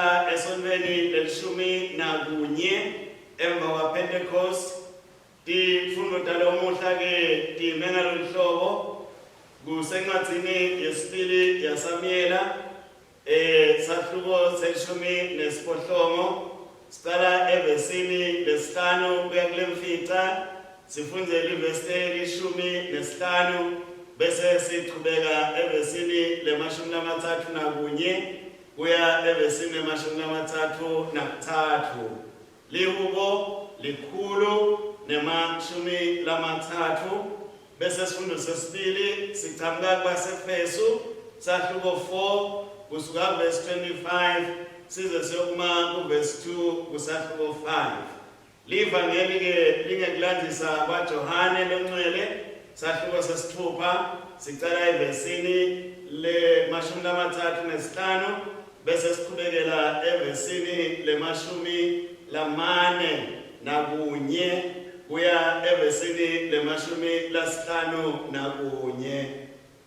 Namuhla esontfweni lelishumi nakunye emva kwaPentecost, tifundvo talomuhla ke time ngalolu hlobo kusencwadzini yesibili yaSamuyela eh sahluko selishumi nesiphohlongo siqala evesini lesihlanu kuya kulemfica sifundze livesi lelishumi nesihlanu bese sichubeka evesini lemashumi lamatsatfu nakunye kuya evesini lemashumi lamatsatfu nakutsatfu. Lihubo likhulu nemashumi lamatsatfu bese sifundo sesibili sichamuka kubaseFesu sahluko 4 kusuka kuvesi 25 size siyokuma kuvesi 2 kusahluko 5. Livangeli-ke lingekulandzisa kwaJohane loNgcwele, sahluko sesitfupha, sicala evesini lemashumi lamatsatfu nesihlanu bese sichubekela evesini lemashumi lamane nakunye kuya evesini lemashumi lasihlanu nakunye.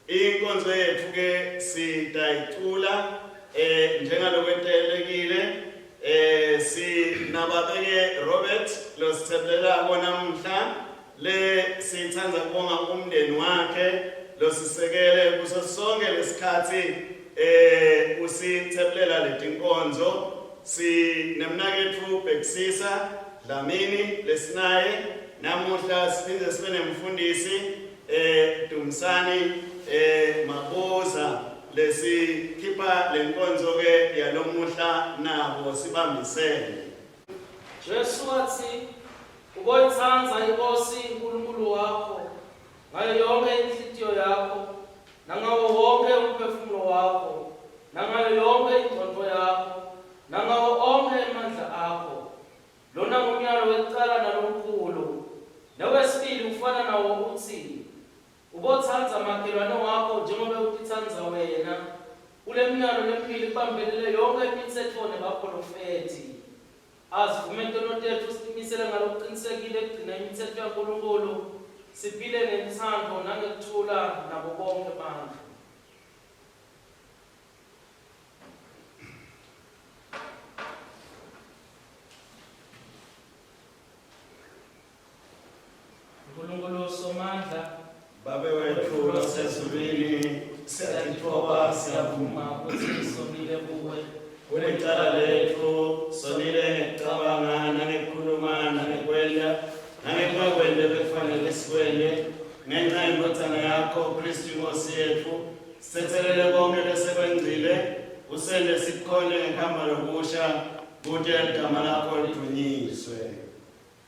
Inkonzo yetfu ke sitayicula eh njengalokwetayelekile eh sinababeke Robert losithembelako namuhla le sithanda kubonga umndeni wakhe losisekele kuso sonke lesikhathi eh usithembelela letinkonzo sinemnaketfu Bhekisisa Dlamini lesinaye namuhla siphinde sibe nemfundisi Eh Dumsani eh Mabuza lesikhipha lenkonzo ke yalomuhla nabo sibambisene. Jesu watsi, Uboyitsandza iNkhosi uNkulunkulu wakho ngayo yonkhe inhlitiyo yakho, nangawo wonkhe umphefumulo wakho, nangayo yonkhe ingcondvo yakho, nangawo onkhe emandla akho. Lona ngumyalo wekucala nalomkhulu. Newesibili ufana nawo utsi, Ubotsandza makhelwane wakho njengobe utitsandza wena. Kulemiyalo lemibili kubambelele yonkhe imitsetfo nebapholofethi. Asivume tono tetfu sitimisele ngalokucinisekile kugcina imitsetfo yaNkulunkulu, siphile ngelutsandvo nangekuthula nabo bonkhe bantfu. Nkulunkulu Somandla, Babe wetfu losezulwini, siyatitfoba siyavuma kutsi sonile kuwe. Kulicala letfu sonile ngekucabanga nangekukhuluma nangekwenta nangekungakwenti bekufanele sikwente ngenca yendvodzana yakho Kristu iNkhosi yetfu. Sitsetselele konkhe lesekwengcile, usente sikukhonte ngekuhamba lokusha, kute ligama lakho lidvunyiswe.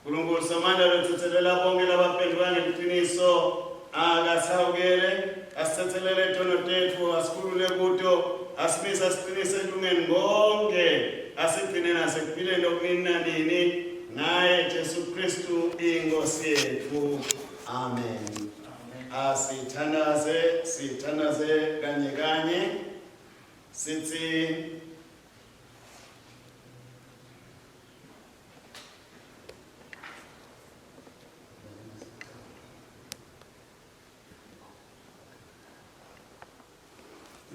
Nkulunkulu Somandla lotsetselela bonkhe labaphendvuka ngeliciniso, akasihawukele, asitsetselele tono tetfu, asikhulule kuto, asimise asiqinise ekulungeni konke, asigcine nasekuphileni lokunini nanini, ngaye Jesu Kristu iNkhosi yetfu. Amen. Asithandaze, sithandaze kanye kanye sithi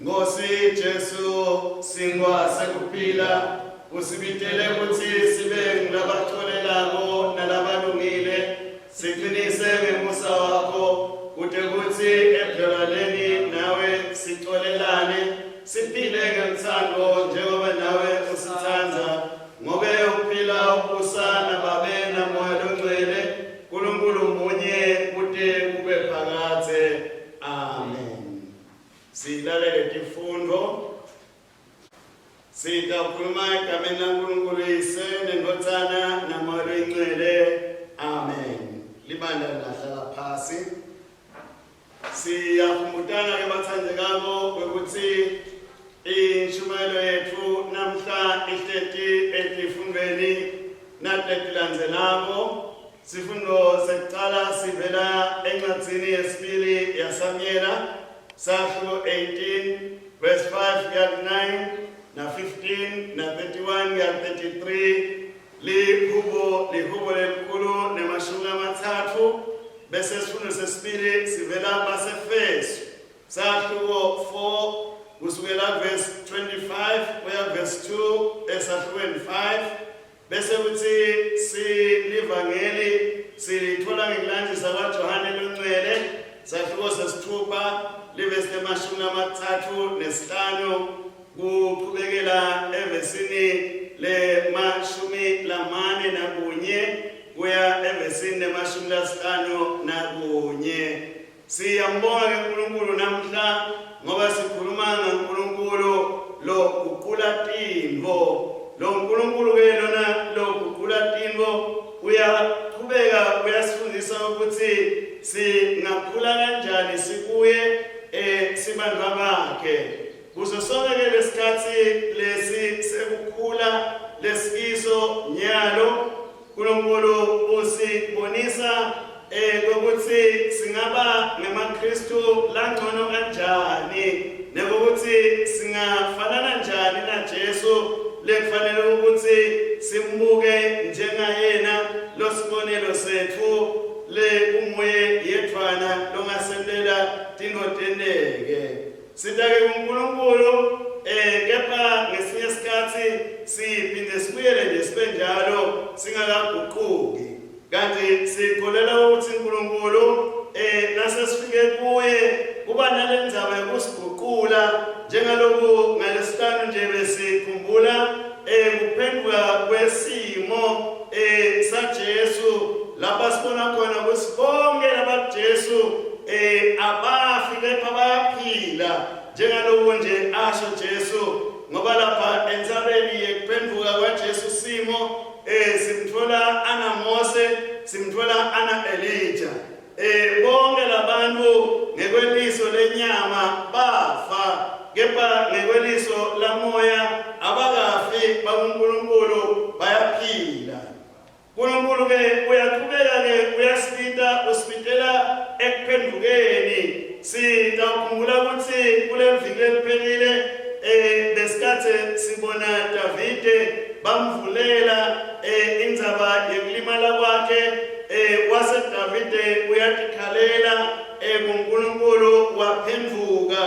Nkosi Jesu singwa sekuphila usibitele kutsi sibe ngulabacolelako nalabalungile siqinise ngemusa wakho kute kutsi ebudlelwaneni nawe sicolelane siphile ngelutsandvo njengoba nawe usitsandza ngobe uphila ubusa nababe namoya longcwele Nkulunkulu munye kute kube phakadze amen silalele tifundvo Sitawukhuluma egameni laNkulunkulu Yise neNdvodzana naMoya loyiNgcwele. Amen. Libandla lingahlala phasi. Siyakhumbutana ke batsandzekako kwekutsi inshumayelo yetfu namhla ihleti etifundvweni natetilandzelako. Sifundo sekucala sivela encwadzini yesibili yaSamyela sahluko 18 verse 5 kuya 9 na 15 na 31 kuya 33 lihubo lihubo lelikhulu nemashumi lamatsatfu bese sifundo sesibili sivela basefesu sahluko 4 kusukela verse 25 kuya verse 2 esahlukweni 5 bese kuthi silivangeli silithola ngekulandisa kwaJohane loNgcwele sahluko sesithupha livesi lemashumi 35 kuqhubekela evesini le-41 kuya evesini le-51. Siyambonga ke uNkulunkulu namhla ngoba sikhuluma ngaNkulunkulu lo guqula tintfo. Lo Nkulunkulu ke lona lo guqula tintfo uyaqhubeka uyasifundisa ukuthi singakhula kanjani sikuye sibantwa bakhe. Kuso sonke ke lesikhathi lesi sekukhula lesikiso nyalo uNkulunkulu usibonisa ukuthi singaba ngemaKristu langcono kanjani nekuthi singafanana njani naJesu lekufanele ukuthi simbuke njengayena losibonelo sethu le kunguye yedvwana longasentela tintfo tenteke. Sitake kuNkulunkulu kepha ngesinye isikhathi siphinde sibuyele nje sibe njalo singakaguquki. Kanti sikholelwa ukuthi uNkulunkulu nasesifike kuye kuba nalendzaba yokusiguqula njengaloku ngalesihlanu nje besikhumbula kuphenduka kwesimo saJesu lapha sibona khona ukuthi bonke labaJesu abafi kepha bayaphila njengaloku nje asho Jesu ngoba lapha entsabeni yekuphenduka kwaJesu simo simthola ana Mose simthola ana Elijah bonke labantu ngekweliso lenyama bafa kepha ngekweliso lamoya abakafi bakuNkulunkulu bayaphila. uNkulunkulu ke uyaqhubeka ke uyasibita usibitela ekuphendukeni. Sitawukhumbula ukuthi kule viki leliphelile besikhathi sibona Davide bamvulela indzaba yekulimala kwakhe wase Davide uyatikhalela kuNkulunkulu waphenduka.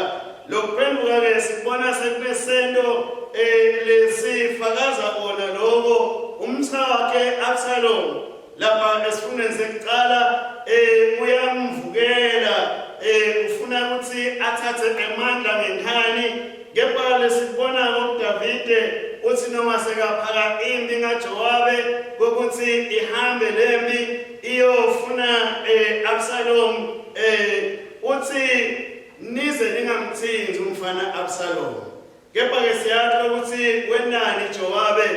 Lokuphenduka ke sikubona sekunesento lesifakaza kona lokho umsa wakhe Absalom lapha esifundweni sekuqala uyamvukela ufuna ukuthi athathe emandla ngenkani kepha lesikubona ngoDavide uthi noma sekaphaka impi ngaJowabe kokuthi ihambe lempi iyofuna Absalom uthi nize ningamthinti umfana Absalom. Kepha ke siyazi ukuthi wenani Jowabe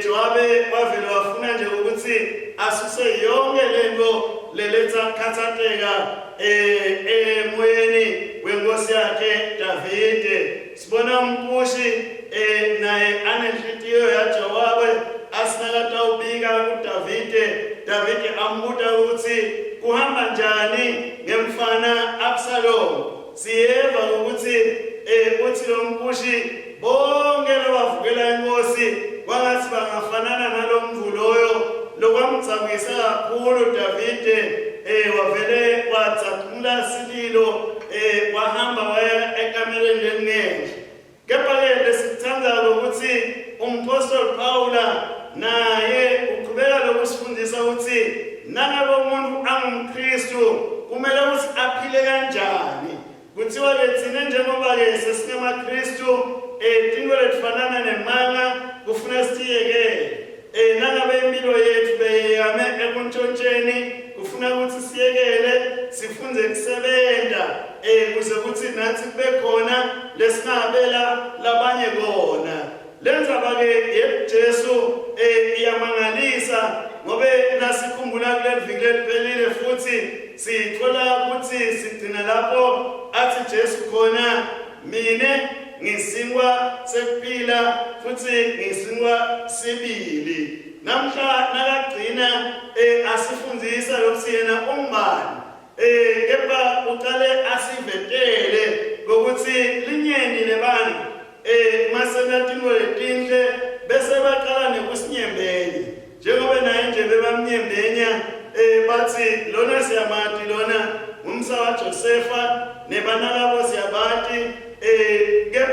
Jowabe wavele wafuna nje ukuthi asuse yonke lento leletha kukhathatheka emoyeni wenkosi yakhe Davide. Sibona umkushi naye anenhlitiyo yaJowabe asinakatawubika kuDavide. Davide ambuta ukuthi kuhamba njani ngemfana Absalom. Siyeva ukuthi uthi lo mkushi bonke labavukela inkosi kwangathi bangafanana nalomvu loyo lokwamdzabukisa kakhulu Davide wavele wadzabula sililo wahamba waya ekamereni lelingenhla. Kepha-ke lesikuthandayo ukuthi umpostoli Pawula naye uqhubeka lokusifundisa ukuthi nangabe umuntu angumKristu kumele ukuthi aphile kanjani. Kuthiwa-ke thina njengoba-ke sesingamaKristu tintfo letifanana nemanga kufuna sitiyekele. Nangabe impilo yethu beyeyame ekuntshontsheni kufuna ukuthi siyekele sifunde kusebenta kuze ukuthi nathi kube khona lesingabela labanye kona. Lendzaba-ke yeJesu iyamangalisa ngobe nasikhumbula kuleli viki leliphelile futhi sithola ukuthi sigcina lapho athi Jesu khona mine ngisinkwa sekuphila futhi ngisinkwa sibili. Namhla nakagcina asifundisa lokuthi yena ungubani kepha uqale asivetele ngokuthi linyeni lebantu masenta tintfo letinhle bese baqala nekusinyembenya njengoba naye nje bebamnyembenya bathi lona siyamati lona ngumsa waJosefa nebanakabo siyabati kepha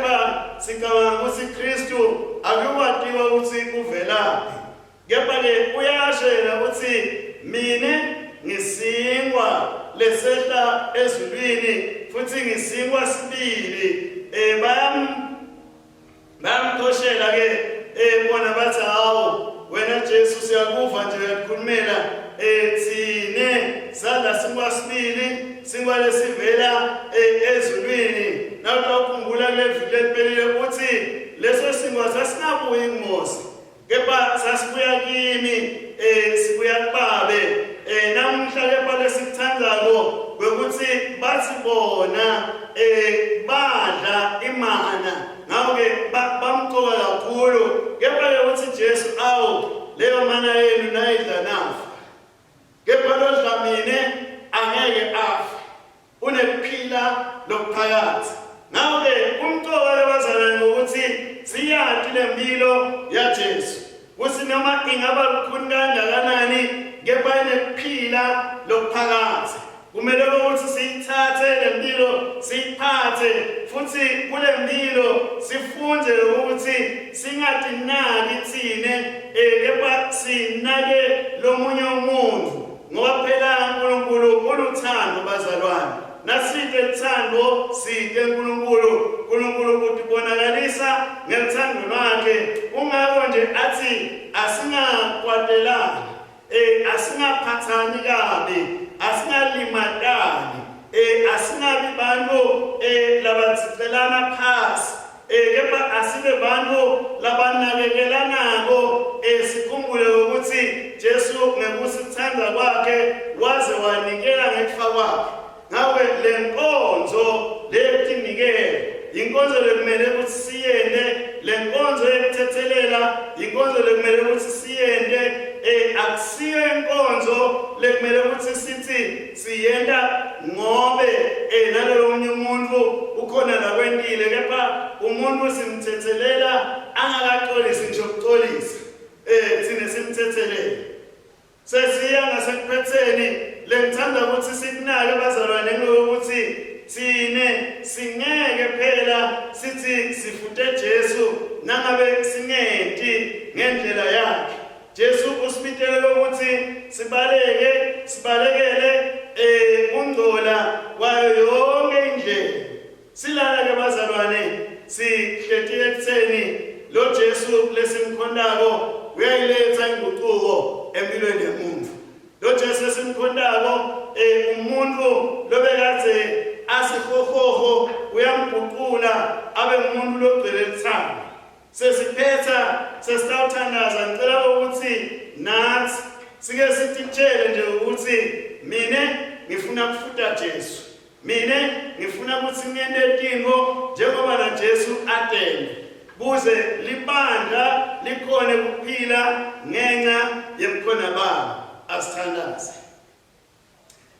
uvelaphi. Kepha-ke uyasho yena ukuthi mina ngisingwa lesehla ezulwini futhi ngisingwa sibili. Eh bayam bayamxoshela ke eh bona bathi hawu wena Jesu siyakuva nje uyakhulumela eh thine sadla sinkwa sibili sinkwa lesivela eh, ezulwini nawutawukhumbula kule viki leliphelile ukuthi leso sinkwa sasingabuyi kuMose Kepha sasibuya kimi eh sibuya kubabe eh namuhla kepha lesikuthandako kwekuthi bathi bona eh badla imana ngakho-ke bamcoka kakhulu kepha-ke uthi Jesu awu leyo mana yenu nayidla nafa kepha lodla mine angeke afe unekuphila lokuphakathi ngakho-ke kumcoka lebazalwane ngokuthi siyati le mpilo yaJesu kuthi noma ingaba lukhuni kangakanani kepha inekuphila lokuphakathi kumele ukuthi siyithathe le mpilo siyiphathe futhi kule mpilo sifunde ukuthi singatinaki thine eh, kepha sinake lomunye umuntu Ngoba phela uNkulunkulu uluthando bazalwane. Nasite luthando site uNkulunkulu. uNkulunkulu utibonakalisa ngethando lwakhe. Kungakho nje athi asingakwatelani, eh asingaphathani kabi, asingalimatani, eh asingabi bantu eh labathicelana phasi. Eh kepha asibe bantu labanakekelanako eh sikhumbule ukuthi Jesu ngekusithanda kwakhe waze wanikela ngekufa kwakhe. Ngawe le nkonzo leyokutinikela inkonzo lekumele ukuthi siyende le nkonzo yokuthethelela inkonzo lekumele ukuthi siyende eh akusiyo inkonzo lekumele ukuthi sithi Siyenta ngobe eh naloyo omunye umuntu ukhona la kwentile kepha umuntu simthethelela angakaxolisi ngisho ukuxolisa eh thina simthethelele sesiya ngasekuphetheni lengithanda ukuthi sikunake bazalwane ngokuthi thine singeke phela sithi sifute Jesu nangabe singenti ngendlela yakhe Jesu usibitele ukuthi sibaleke sibalekele eh kungcola kwayo yonke indlela. Silala ke bazalwane sihleti ekutheni lo Jesu lesimkhondako uyayiletha inguquko empilweni yomuntu. Lo Jesu esimkhondako eh umuntu lobekade asihohoho uyamguqula abe ngumuntu logcwele uthando. Sesiphetha sesitawuthandaza ngicela ukuthi nathi sike sititshele nje ukuthi mina ngifuna kufuta Jesu. Mina ngifuna ukuthi ngente tingo njengoba na Jesu atende kuze libandla likhone kuphila ngenxa yebukhona babo. Asithandaze.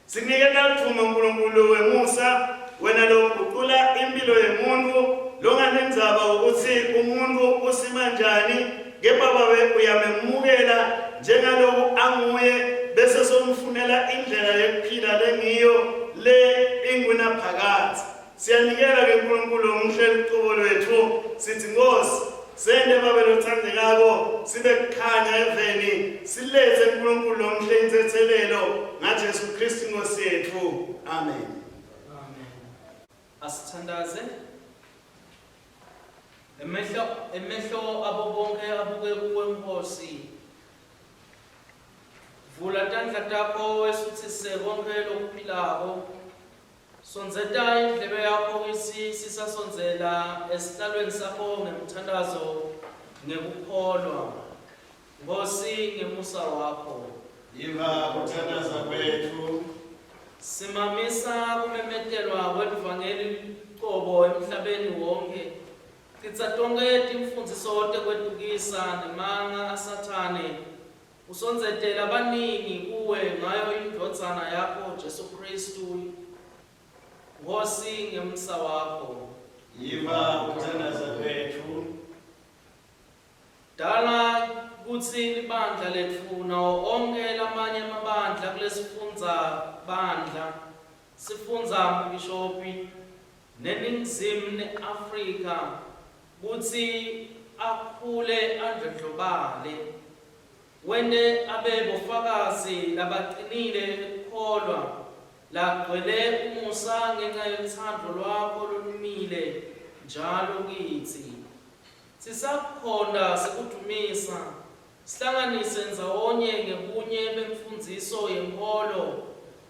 Sinikela ludvumo Nkulunkulu wemusa wena loguqula impilo yemuntu longanendzaba ukuthi umuntu usima njani kepha babe uyamemukela njengaloku anguye bese somfunela indlela yekuphila lengiyo le ingunaphakadze Siyanikela ke Nkulunkulu omuhle lucubo lwethu sithi Nkosi sende babe lothandekako sibe kukhanya eveni silethe uNkulunkulu omuhle intethelelo ngaJesu Kristu Nkosi yethu amen amen asithandaze emehlo emehlo abo bonke abuke kuwe Nkosi vula tandla takho wesuthise konke lokuphilako Sondzeta indlebe yakho kitsi sisasondzela esihlalweni sakho ngemthandazo ngekukholwa. Nkhosi ngemusa wakho. Yiva kuthandaza kwethu. Simamisa kumemetelwa kwelivangeli lucobo emhlabeni wonke. Citsa tonkhe timfundziso tekwetukisa nemanga aSathane. Usondzete labaningi kuwe ngayo iNdvodzana yakho Jesu Khristu, Nkhosi ngemsa wakho. Yiva kuthandaza kwetfu. Dala kutsi libandla letfu nawo onkhe lamanye emabandla kulesifundza bandla, sifundza mbhishobhi, neNingizimu ne-Afrika kutsi. akhule andlondlobale. Wente abe bofakazi labacinile ekukholwa, lagcwele umusa ngenca yelutsandvo lwakho lolumile njalo kitsi. Sisakukhonta sikudvumisa, sihlanganise ndzawonye ngebunye bemfundziso yenkholo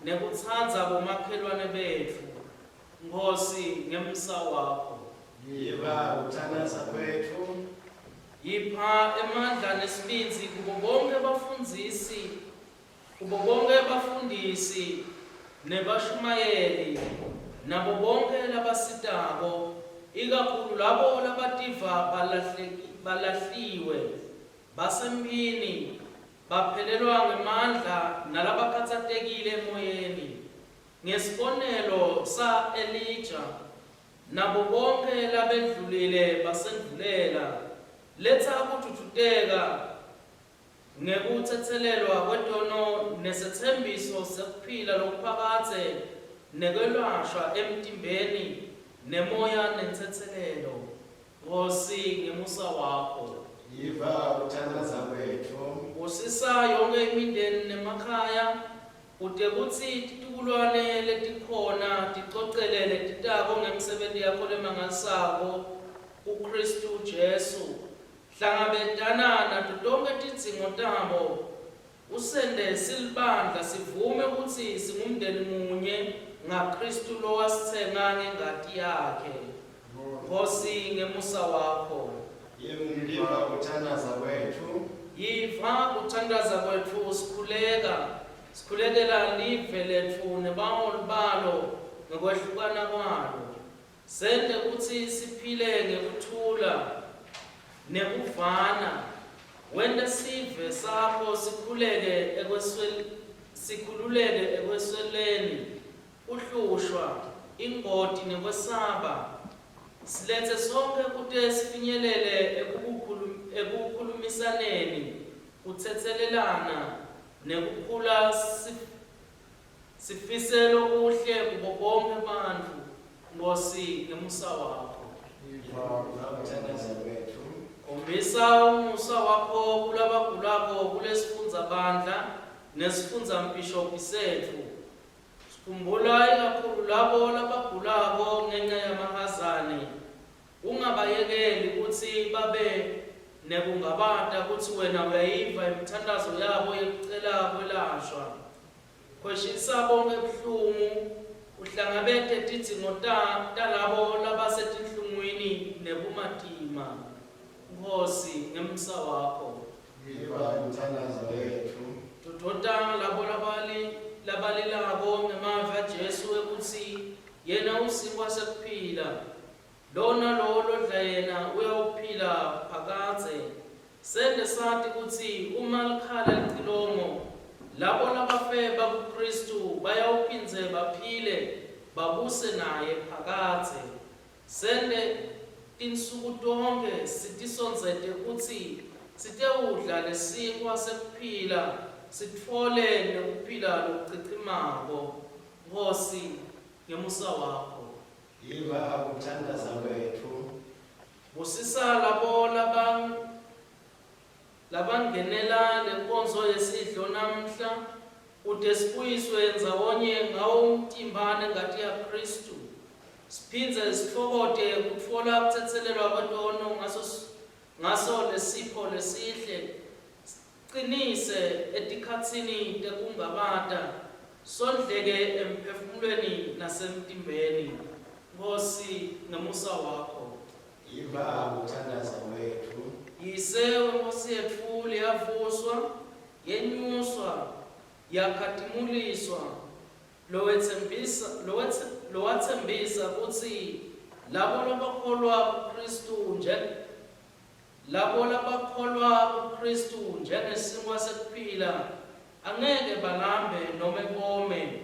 nekutsandza bomakhelwane betfu. Nkhosi, ngemsa wakho. Yiva kuthandaza kwetfu. Yipha emandla nesibindzi kubo bonkhe bafundzisi, kubo bonkhe bafundisi nebashumayeli, nabo bonkhe labasitako, ikakhulu labo labativa balahliwe, basemphini, baphelelwa ngemandla nalabakhatsatekile emoyeni. Ngesibonelo sa-Elija nabo bonkhe labendlulile basendvulela, letsa kudvudvuteka ngekutsetselelwa kwetono nesetsembiso sekuphila lokuphakadze nekwelashwa emtimbeni nemoya nentsetselelo. Nkhosi, ngemusa wakho. Yiva kuthandaza kwetfu. Busisa yonkhe imindeni nemakhaya, kute kutsi titukulwane letikhona ticocele letitako ngemisebenti yakho lemangalisako kuKhristu Jesu. Hlangabetana nato tonkhe tidzingo tabo, usente silibandla sivume kutsi singumndeni munye ngaKhristu lowasitsenga ngengati yakhe. Nkhosi, ngemusa wakho. Yiva kuthandaza kwetfu. Yiva kuthandaza kwetfu sikhuleka, sikhulekela live letfu nebaholi balo ngekwehlukana kwalo. Sente kutsi siphile ngekuthula nekuvana. Wente sive sakho sikhuleke ekweswel sikhululeke ekwesweleni, kuhlushwa, ingoti nekwesaba. Siletse sonkhe kute sifinyelele ekukhulumisaneni, kutsetselelana nekukhula sifise lokuhle kubo bonkhe bantfu. Nkhosi, ngemusa wakho. Yiva kuthandaza kwetfu. Khombisa umusa wakho kulabagulako kulesifundza bandla nesifundza mbhishobhi setfu. Sikhumbula ikakhulu labo labagulako ngenca yamahazane. Ungabayekeli kutsi babe nekungabata kutsi wena uyayiva imithandazo yabo yekucela kwelashwa. Khweshisa bonkhe buhlungu, uhlangabete tidzingo ta, talabo labasetinhlungwini nebumatima. Nkhosi, ngemsa wakho. Yiva imithandazo yetfu. Dvudvuta labo labali, labalilako ngemavi aJesu ekutsi yena usinkwa sekuphila. Lowo nalowo lodla yena uyawuphila phakadze. Sente sati kutsi uma likhala licilongo, labo labafe bakuKhristu bayawuphindze baphile babuse naye phakadze. Sente tinsuku tonkhe sitisondzete kutsi sitewudla lesinkhwa sekuphila sitfole nekuphila lokuchichimako. Nkhosi, ngemusa wakho. Yiva kuthandaza kwetfu. Busisa labo labangenela lenkonzo yesidlo namhla, kute sibuyiswe ndzawonye ngawo umtimba nengati yaKhristu. Siphindze sitfokote kutfola kutsetselelwa kwetono ngaso ngaso lesipho lesihle. Sicinise etikhatsini tekungabata, sondleke emphefumulweni nasemtimbeni. Nkhosi, ngemusa wakho. Yiva kuthandaza kwetfu. Yise weNkhosi yetfu leyavuswa, yenyuswa, yakhatimuliswa, lowetsembisa lowatsembisa kutsi labo labakholwa kuKhristu nje labo labakholwa kuKhristu njengesinkwa sekuphila angeke balambe nome bome.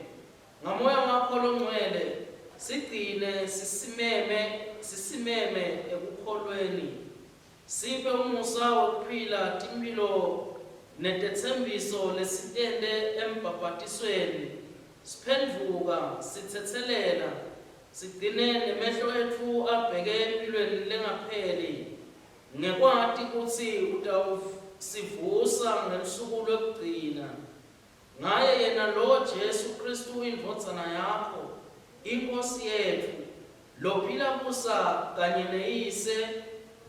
NgaMoya wakho loNgcwele sigcine sisimeme sisimeme ekukholweni. Siphe umusa wekuphila timphilo netetsembiso lesitente embhabhatisweni, siphendvuka, sitsetselela, sigcine nemehlo etfu abheke emphilweni lengapheli. Ngekwati kutsi utawusivusa ngelusuku lwekugcina. Ngaye yena lo Jesu Khristu iNdvodzana yakho, iNkhosi yetfu, lophila busa kanye neYise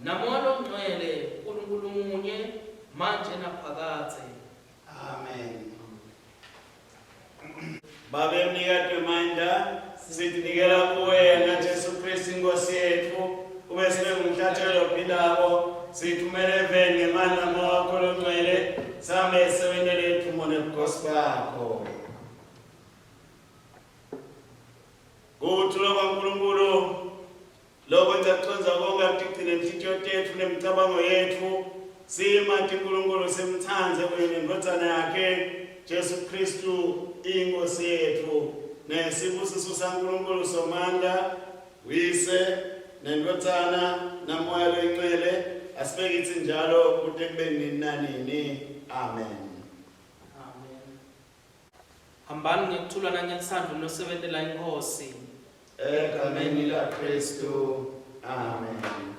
naMoya loNgcwele, Nkulunkulu munye, manje naphakadze. Amen. Babe mnikati wemandla, sitinikela kuwe ngaJesu Kristu iNkosi yetfu, ube sibe ngumhlatshelo ophilako, sithumele eveni ngemandla amoya wakho longcwele, sihambe sisebentele idvumo nebukhosi bakho. Kuthula kwaNkulunkulu Lokwenza kucondza konke akutigcine inhlitiyo tetfu nemicabango yetfu simati uNkulunkulu simtsandze kunye nendvodzana yakhe Jesu Kristu iNkosi yetfu nesibusiso saNkulunkulu Somandla Uyise nendvodzana naMoya loyiNgcwele asibekitsi njalo kute kube nini nanini. Amen. Amen. Hambani ngekuthula nangelutsandvo losebentela iNkhosi. Egameni laKristu. Amen.